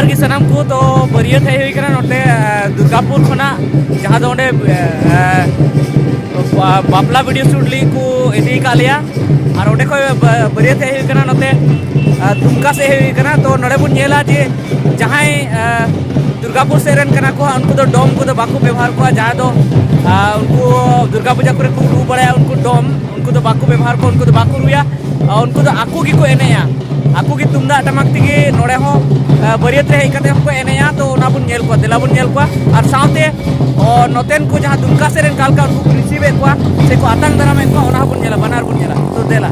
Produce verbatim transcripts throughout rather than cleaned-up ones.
ᱜᱮ ᱥᱟᱱᱟᱢ ᱠᱚ᱾ ᱛᱚ ᱵᱟᱹᱨᱭᱟᱹᱛ ᱦᱮᱡ ᱦᱩᱭ ᱠᱟᱱᱟ ᱱᱚᱛᱮ, ᱮ, ᱫᱩᱨᱜᱟᱯᱩᱨ ᱠᱷᱚᱱᱟᱜ, ᱡᱟᱦᱟᱸ ᱫᱚ ᱚᱸᱰᱮ, ᱮ, ᱵᱟ-, ᱵᱟᱯᱞᱟ ᱵᱷᱤᱰᱤᱭᱳ ᱥᱩᱴ ᱞᱟᱹᱜᱤᱫ ᱠᱚ ᱤᱫᱤ ᱟᱠᱟᱫ ᱞᱮᱭᱟ᱾ ᱟᱨ ᱚᱸᱰᱮ ᱠᱷᱚᱡ ᱵᱟ-, ᱵᱟᱹᱨᱭᱟᱹᱛ ᱦᱮᱡ ᱦᱩᱭ ᱠᱟᱱᱟ ᱱᱚᱛᱮ, ᱮ, ᱫᱩᱢᱠᱟ ᱥᱮᱫ ᱦᱮᱡ ᱦᱩᱭ ᱠᱟᱱᱟ᱾ ᱛᱚ ᱱᱚᱰᱮ ᱵᱚᱱ ᱧᱮᱞᱟ ᱡᱮ ᱡᱟᱦᱟᱸᱭ, ᱮ, ᱫᱩᱨᱜᱟᱯᱩᱨ ᱥᱮᱫ ᱨᱮᱱ ᱠᱟᱱᱟ ᱠᱚ ᱦᱟᱸᱜ, ᱩᱱᱠᱩ ᱫᱚ ᱰᱚᱢ ᱠᱚᱫᱚ ᱵᱟᱠᱚ ᱵᱮᱵᱚᱦᱟᱨ ᱠᱚᱣᱟ, ᱡᱟᱦᱟᱸ ᱫᱚ, ᱮ, ᱩᱱᱠᱩ ᱫᱩᱨᱜᱟ ᱯᱩᱡᱟ ᱠᱚᱨᱮ ᱠᱚ ᱨᱩ ᱵᱟᱲᱟᱭᱟ, ᱩᱱᱠᱩ ᱰᱚᱢ, ᱩᱱᱠᱩ ᱫᱚ ᱵᱟᱠᱚ ᱵᱮᱵᱚᱦᱟᱨ ᱠᱚᱣᱟ, ᱩᱱᱠᱩ ᱫᱚ ᱵᱟᱠᱚ ᱨᱩᱭᱟ᱾ ᱟᱨ ᱩᱱᱠᱩ ᱫᱚ ᱟᱠᱚ ᱜᱮᱠᱚ ᱮᱱᱮᱡᱼᱟ, ᱟᱠᱚ ᱜᱮ ᱛᱩᱢᱫᱟᱜ ᱴᱟᱢᱟᱠ ᱛᱮᱜᱮ ᱱᱚᱰᱮ ᱦᱚᱸ, ᱮ, ᱵᱟᱹᱨᱭᱟᱹᱛ ᱨᱮ ᱦᱮᱡ ᱠᱟᱛᱮ ᱦᱚᱸᱠᱚ ᱮᱱᱮᱡᱼᱟ᱾ ᱛᱚ ᱚᱱᱟ ᱵᱚᱱ ᱧᱮᱞ ᱠᱚᱣᱟ, ᱫᱮᱞᱟ ᱵᱚᱱ ᱧᱮᱞ ᱠᱚᱣᱟ᱾ ᱟᱨ ᱥᱟᱶᱛᱮ, ᱚ, ᱱᱚᱛᱮᱱ ᱠᱚ ᱡᱟᱦᱟᱸ ᱫᱩᱢᱠᱟ ᱥᱮᱫ ᱨᱮᱱ ᱚᱠᱟ ᱞᱮᱠᱟ ᱩᱱᱠᱩ ᱠᱚ ᱨᱤᱥᱤᱵᱷ ᱮᱫ ᱠᱚᱣᱟ ᱥᱮ ᱠᱚ ᱟᱛᱟᱝ ᱫᱟᱨᱟᱢᱮᱫ ᱠᱚᱣᱟ, ᱚᱱᱟ ᱦᱚᱸᱵᱚᱱ ᱧᱮᱞᱟ, ᱵᱟᱱᱟᱨ ᱵᱚᱱ ᱧᱮᱞᱟ᱾ ᱛᱚ ᱫᱮᱞᱟ᱾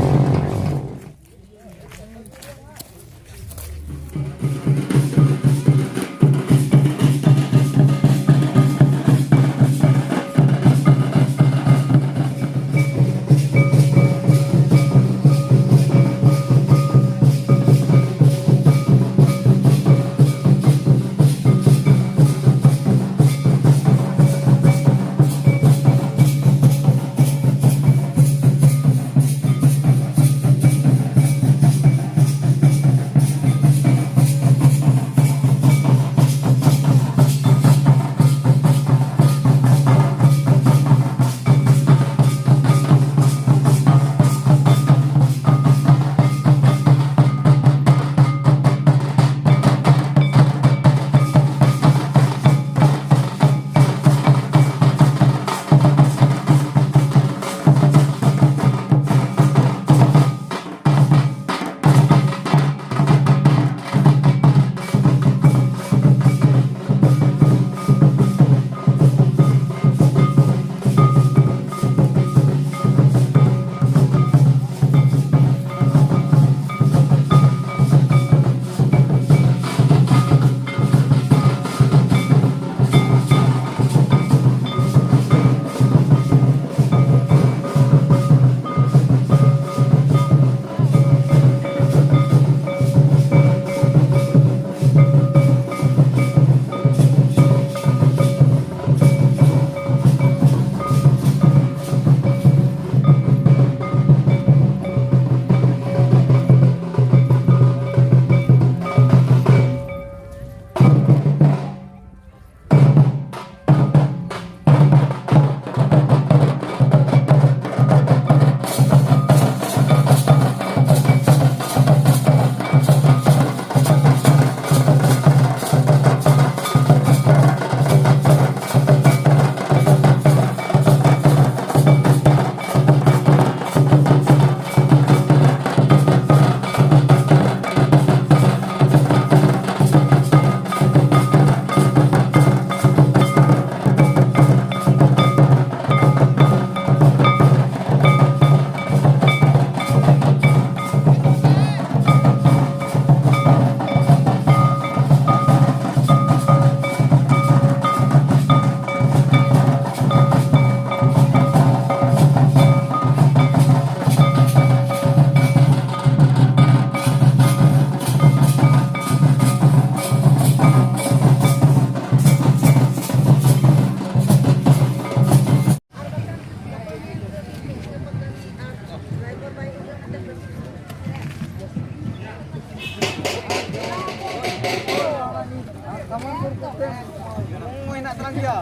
ᱦᱮᱱᱟᱜ ᱛᱟᱞᱟᱝ ᱜᱮᱭᱟ᱾